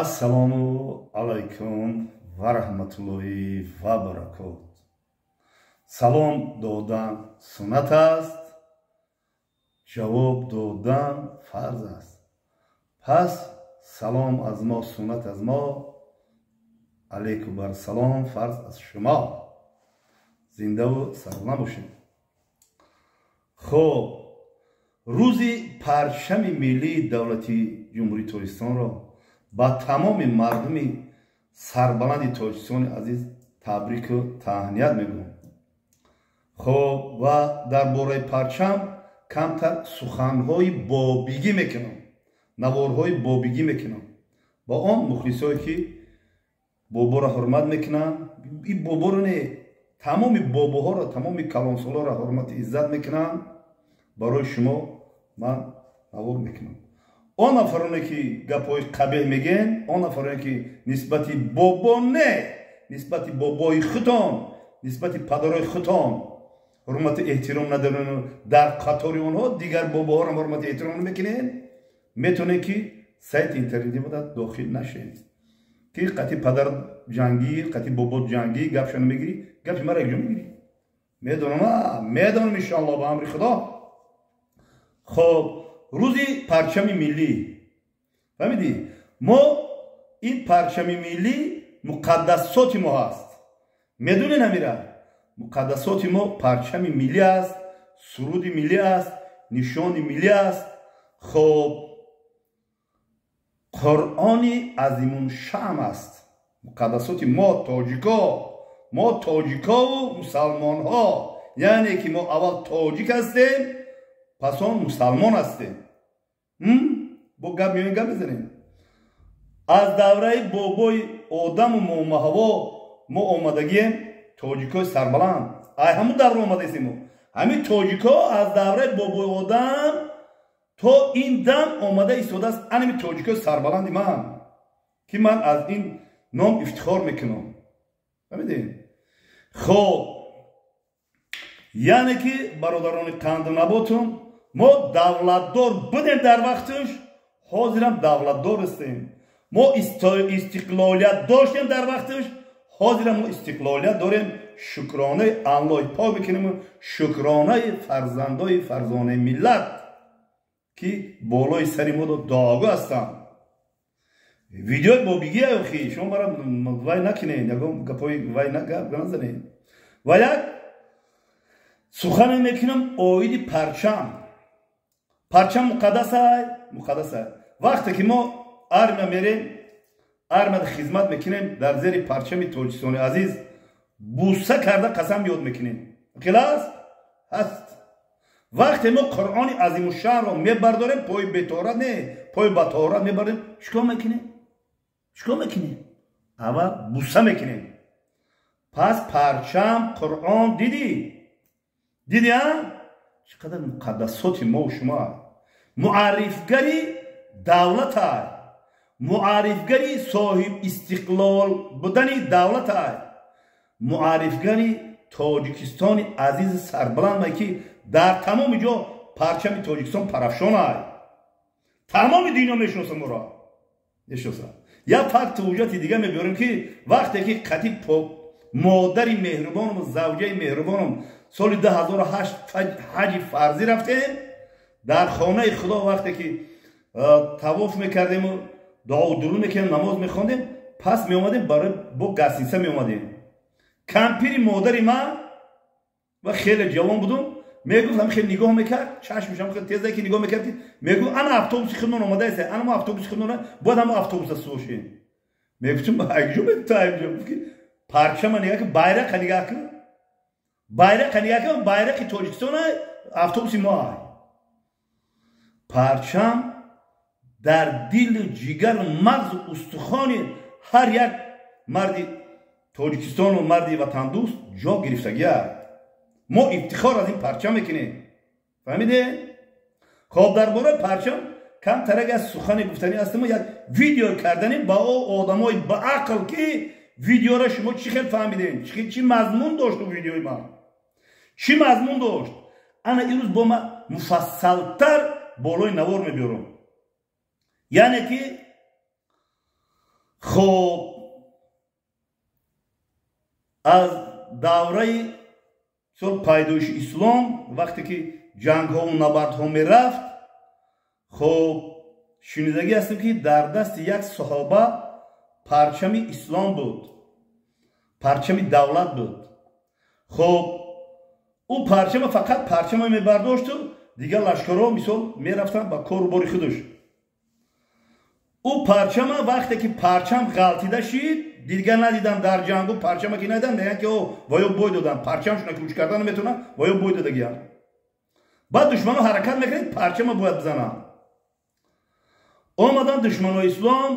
Ассалому алайкум ва раҳматуллоҳи ва баракот. Салом додан суннат аст, ҷавоб додан фарз аст. Пас салом аз мо, суннат аз мо, алайку бар салом фарз аз шумо. Зиндаву сарбаланд бошед. Хуб, рӯзи парчами миллии давлати Ҷумҳурии Тоҷикистонро ба тамоми мардуми сарбаланди Тоҷикистони азиз табрику таҳният мегӯям. Хуб, ва дар бораи парчам камтар суханҳои бобигӣ мекунам, наворҳои бобигӣ мекунам ба он мухлисое, ки боборо ҳурмат мекунанд. И боборо не, тамоми бобоҳоро, тамоми калонсолоро ҳурмату иззат мекунанд. Барои шумо ман навор мекунам. Он нафароне, ки гапҳои қабеҳ мегӯен, он нафароне, ки нисбати бобо не, нисбати бобои худтон, нисбати падарои худтон ҳурмату эҳтиром надорен, дар қатори онҳо дигар бобоҳоро ҳурмату эҳтиром намекунен, метавонед, ки сайти интернетӣ буда дохил нашед, ки қати падар ҷангӣ, қати бобо ҷангӣ гапшано мегирӣ, гапи мара якҷо мегирӣ. Медонам, медонам, иншоалло, ба амри Худо. Хоб, рӯзи парчами миллӣ, фаҳмидӣ, мо ин парчами миллӣ муқаддасоти мо ҳаст. Медонед ҳамира? Муқаддасоти мо парчами миллӣ аст, суруди миллӣ аст, нишони миллӣ аст. Хоб, Қуръони азимуншаън аст. Муқаддасоти мо тоҷико, мо тоҷикову мусалмонҳо, яъне ки мо аввал тоҷик ҳастем, пас он мусалмон ҳастем. Бо гап меоем, гап мезанем. Аз давраи бобои Одаму Момаҳаво мо омадагием, тоҷикои сарбаланд. Ай ҳамун давра омадаистем мо. Ҳамин тоҷико аз давраи бобои Одам то ин дам омада истодааст. Анами тоҷикои сарбаланди ман, ки ман аз ин ном ифтихор мекунам. Фаҳмидед? Хоб, яъне ки, бародарони қанду наботум, мо давлатдор будем дар вақташ, ҳозирам давлатдор ҳастем. Мо истиқлолият доштем дар вақташ, ҳозирам мо истиқлолият дорем. Шукронаи Аллоҳи пок мекунем, шукронаи фарзандои фарзонаи миллат, ки болои сари мо дуогӯ ҳастанд. Видеои бобигӣ охи, шумо мара вай накунед, ягон гапҳои вай гап назанед. Ва як сухане мекунам оиди парчам. Парчам муқаддасай, муқаддасай. Вақте ки мо армия мерем, армияда хизмат мекунем, дар зери парчами Тоҷикистони азиз буса карда қасам ёд мекунем. Хелас ҳаст. Вақте мо Қуръони азимушшаънро мебардорем, пои беторат не, пои батоҳорат мебардорем, чикор мекунем? Чикор мекунем? Аввал буса мекунем. Пас парчам, Қуръон, дидӣ, дидӣ, а чӣ қадар муқаддасоти мо шумо, муаррифгари давлатай, муаррифгари соҳиб истиқлол будани давлатай, муаррифгари Тоҷикистони азизи сарбаланд, ки дар тамоми ҷо парчами Тоҷикистон парафшонай. Тамоми дунё мешиноса моро, мешиноса. Як факту ҳуҷҷати дига мебиёрем, ки вақте ки қати модари меҳрубонам, завҷаи меҳрубонам соли 2008 ҳаҷи фарзӣ рафтем, дар хонаи Худо вақте ки тавоф мекардему дуову дуруд мекардем, намоз мехондем, пас меомадем, барои бо гостиница меомадем. Кампири модари ман, ва хеле ҷавон будум, мегуфт, ҳам хеле нигоҳ мекард, чашмашам хеле теза ки нигоҳ мекард, мегуфт: «Ана автобуси худмон омадааст, ана мо автобуси худмон, бояд ҳамо автобуса сувошем». Мегуфтум: «Айҷо метаимҷо?» Ки парчама нигаҳ кун, байрақа нигаҳ кун, байрақа нигаҳ кун, байрақи Тоҷикистон, автобуси мо ай. Парчам дар дилу ҷигару мағзу устухони ҳар як марди Тоҷикистону марди ватандӯст ҷо гирифтагиа. Мо ифтихор аз ин парчам мекунем, фаҳмиде? Хоб, дар бораи парчам камтарак аз сухане гуфтанӣ ҳастему як видео карданем ба о одамои баақл, ки видеоро шумо чӣ хел фаҳмидем, чӣ мазмун дошт, видеои ман чӣ мазмун дошт. Ана имрӯз бо ман муфассалтар болои навор мебиёрам. Яъне ки Хоб, аз давраи мисол пайдоиши ислом, вақте ки ҷангҳову набардҳо мерафт, хоб, шунидагӣ ҳастем, ки дар дасти як саҳоба парчами ислом буд, парчами давлат буд. Хоб, ӯ парчама фақат парчама мебардошту дигар лашкарҳо мисол мерафтанд ба кору бори худаш. Ӯ парчама вақте ки парчам ғалтида шид, дигар надидам дар ҷангу парчама ки надидам, мегӯянд ки о ваё бой доданд, парчамшона ки уч карда наметавонанд, ваё бой додагиям. Баъд душмано ҳаракат мекунед, парчама бояд бизананд. Омаданд душманои ислом,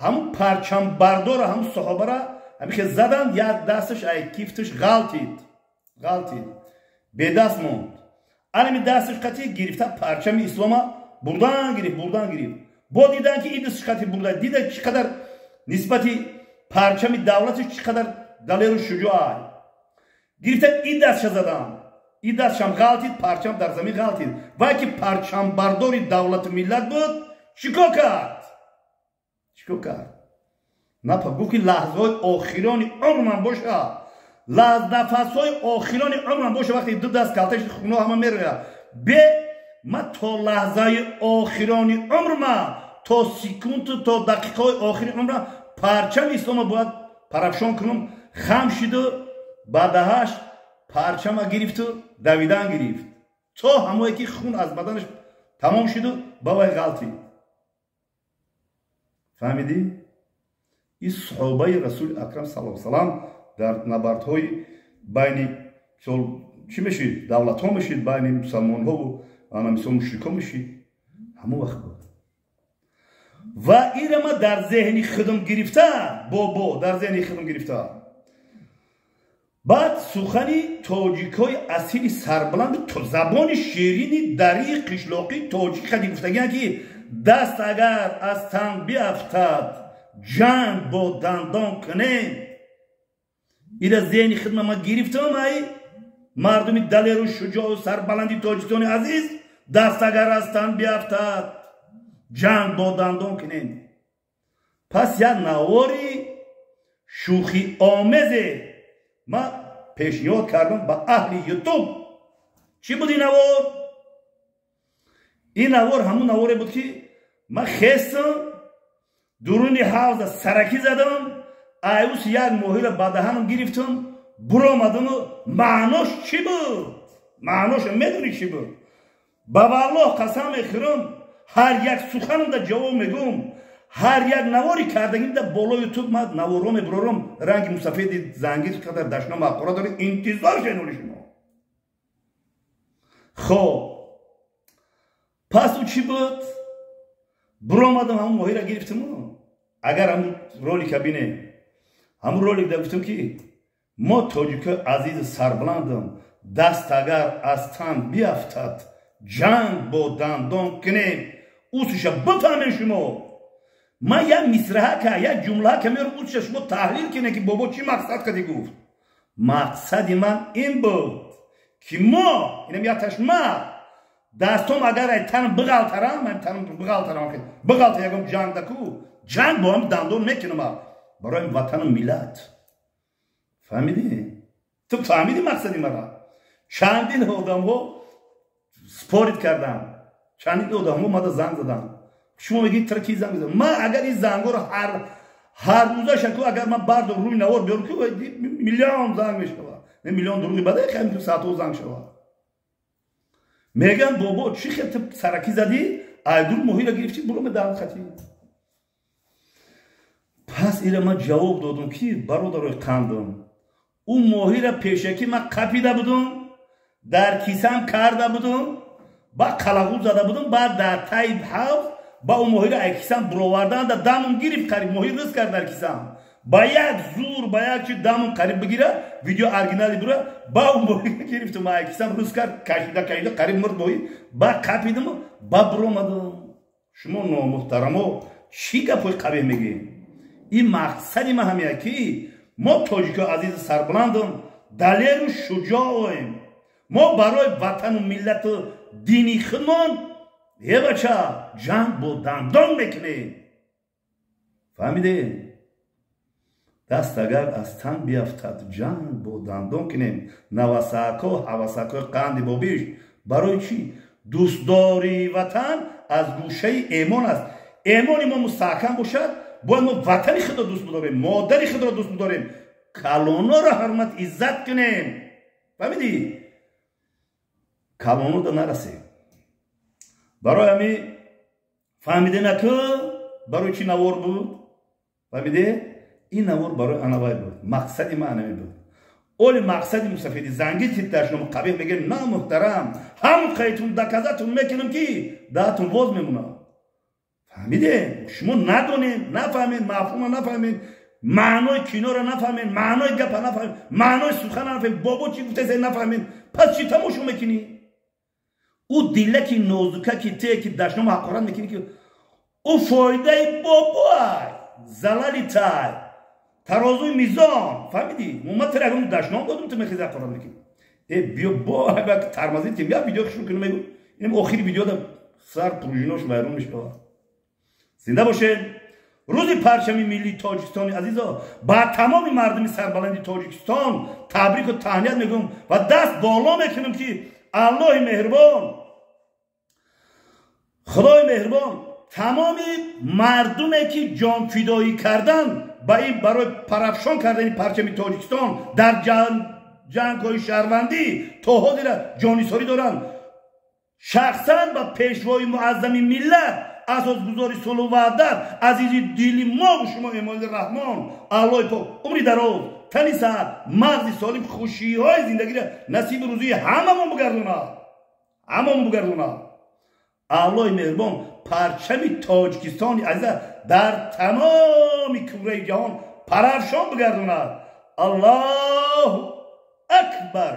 ҳамун парчамбардора, ҳамун саҳобара ҳамихе заданд, як дасташ ай кифташ ғалтид, ғалтид, бедаст монд. Анами дасташ қатӣ гирифта парчами ислома бурдан гирифт, бурдан гирифт. Бо дидан ки и дасташ қатӣ бурда, дида чӣ қадар нисбати парчами давлаташ чӣ қадар далеру шуҷоъ. Гирифта и дастша заданд, и дастшам ғалтид, парчам дар замин ғалтид. Вай ки парчамбардори давлату миллат буд, чӣ кор кард? Чӣ кор кард? Напа гуфт, ки лаҳзаҳои охирони умрман боша, нафасҳои охирони умрам боша, вақте ду даст калташ хуно ҳама мерояд, бе ма то лаҳзаи охирони умрма, то секунду, то дақиқаҳои охири умрма парчами ислома бояд парафшон кунам. Хам шиду ба даҳаш парчама гирифту давидан гирифт, то ҳамое ки хун аз баданаш тамом шиду ба вай ғалтид. Фаҳмидӣ? Ин суҳобаи Расули Акрам саллаллоҳу салам дар набардҳои байни мисол чӣ мешид, давлатҳо мешид, байни мусалмонҳову ана мисол мушрикҳо мешид, ҳамон вақт буд. Ва ира ма дар зеҳни худам гирифта, бобо, дар зеҳни худам гирифта. Баъд сухани тоҷикҳои асили сарбаланду забони ширини дарии қишлоқии тоҷик хади гуфтагиянд, ки даст агар аз тан биафтад, ҷанг бо дандон кунем. Ира зеҳни хидма ма гирифтам ай мардуми далеру шуҷоу сарбаланди Тоҷикистони азиз: даст агар аз тан биафтад, ҷанг бо дандон кунем. Пас як навори шӯхиомезе ма пешниҳод кардам ба аҳли Ютуб. Чӣ буд ин навор? Ин навор ҳамун наворе буд, ки ман хестам, дуруни ҳавза саракӣ задам, айус як моҳиро ба даҳанам гирифтам, буромадаму. Маънош чӣ буд? Маъношо медонӣ чӣ буд? Ба валлоҳ қасам мехӯрам, ҳар як суханамда ҷавоб мегӯм. Ҳар як навори кардагимда боло Ютуб ма наворо мебурорам, ранги мусафеди занги қадар дашном ҳақора доред, интизор шеноли шумо. Хоб, пас ӯ чӣ буд? Буромадам, ҳамун моҳиро гирифтаму, агар ҳамун ролика бинем, ҳамун ролик да гуфтам, ки мо тоҷикои азизу сарбаландам, даст агар аз тан биафтад, ҷанг бо дандон кунем. Усуша бифаҳмем шумо. Ман як мисраҳа ка, як ҷумлаҳа ка меёрам, усуша шумо таҳлил кунед, ки бобо чӣ мақсад кади гуфт. Мақсади ман ин буд, ки мо инам якташ ма дастом агар ай танам биғалтарам, танам биғалтарам, биғалта ягон ҷанг даку, ҷанг бо ҳам дандон мекунам барои ватану миллат. Фаҳмидӣ? Ту фаҳмидӣ мақсади мара? Чандин одамҳо спорить карданд, чандин одамҳо мада занг заданд: шумо мегӯед, тра ки занг зад? Ман агар ин зангҳоро ҳар рӯза шаку, агар ман бардор рӯи навор биёрам, ки миллион занг мешавад. Не миллион, дурӯғи бада, хеле саатҳо занг шавад. Мегӯям: бобо, чӣ хел ту саракӣ задӣ, айдур моҳиро гирифтӣ, буроме дар хати? Пас ира ман ҷавоб додам, ки бародарои қандам, ӯ моҳира пешакӣ ман қапида будум, дар кисам карда будум, ба қалағуз зада будум. Баъд дар таи ҳавз ба ӯ моҳира ай кисам буровардан да дамам гирифт, қариб моҳи ризқ кард дар кисам. Ба як зур, ба як чи дамам қариб бигира, видео оригинали бура, ба ӯ моҳира гирифтум, ай кисам ризқ кард, кашида, кашида, қариб мурд моҳи, ба қапидиму ба буромадам. Шумо номуҳтарамо чӣ гапҳои қабеҳ мегӯем? Ин мақсади ман ҳамия, ки мо тоҷико азизу сарбаландам, далеру шуҷоем, мо барои ватану миллату дини худмон, е бача, ҷанг бо дандон мекунем. Фаҳмидем? Даст агар аз тан биафтад, ҷанг бо дандон кунем. Навасако ҳавасакои қанди бобиш. Барои чӣ? Дӯстдории ватан аз гӯшаи эмон аст. Эмони мо мустаҳкам бошад, бояд мо ватани худро дӯст бидорем, модари худро дӯст бидорем, калоноро ҳурмат иззат кунем. Фаҳмидӣ? Калонода нарасем. Барои ҳами фаҳмиде наку, барои чӣ навор буд? Фаҳмиде? Ин навор барои анавай буд. Мақсади ма анами буд. Оли мақсади мусафиди занги титташном қабеҳ мегӯем, на, муҳтарам, ҳам қайтун доказать мекунам, ки даҳатун воз мемонад. Фаҳмиде? Шумо надонед, нафаҳмед, мафҳума нафаҳмед, маънои киноро нафаҳмед, маънои гапа нафаҳмед, маънои сухана нафаҳмед, бобо чӣ гуфтасе нафаҳмед. Пас чӣ тамошо мекунӣ? Ӯ дилаки нозукаки те, ки дашнома ҳақорат мекунӣ, ки ӯ фоидаи бобоай, залали тай тарозуи мизон. Фаҳмидӣ? Ма тара ягон дашном додум, ту мехези ҳақорат мекунӣ. Э, биё бо тармазид кем, як видео хушрӯ кунем, мегӯ инам охири видеода сар пружинош вайрон мешавад. Зинда бошед. Рӯзи парчами миллии Тоҷикистони азизо ба тамоми мардуми сарбаланди Тоҷикистон табрику таҳният мегӯям ва даст боло мекунам, ки Аллоҳи меҳрубон, Худои меҳрубон тамоми мардуме, ки ҷонфидоӣ кардан ба ин барои парафшон кардани парчами Тоҷикистон дар ҷангҳои шаҳрвандӣ то ҳозира ҷонисорӣ доранд, шахсан ба пешвои муаззами миллат, асосгузори сулҳу ваҳдат, азизи дили мову шумо Эмомалӣ Раҳмон, Аллоҳи пок умри дароз, тани саҳат, мағзи солим, хушиҳои зиндагиро насиби рӯзии ҳамамон бигардонад, ҳамамон бигардонад. Аллоҳи меҳрубон парчами Тоҷикистони азиза дар тамоми кураи ҷаҳон парафшон бигардонад. Аллоҳу акбар.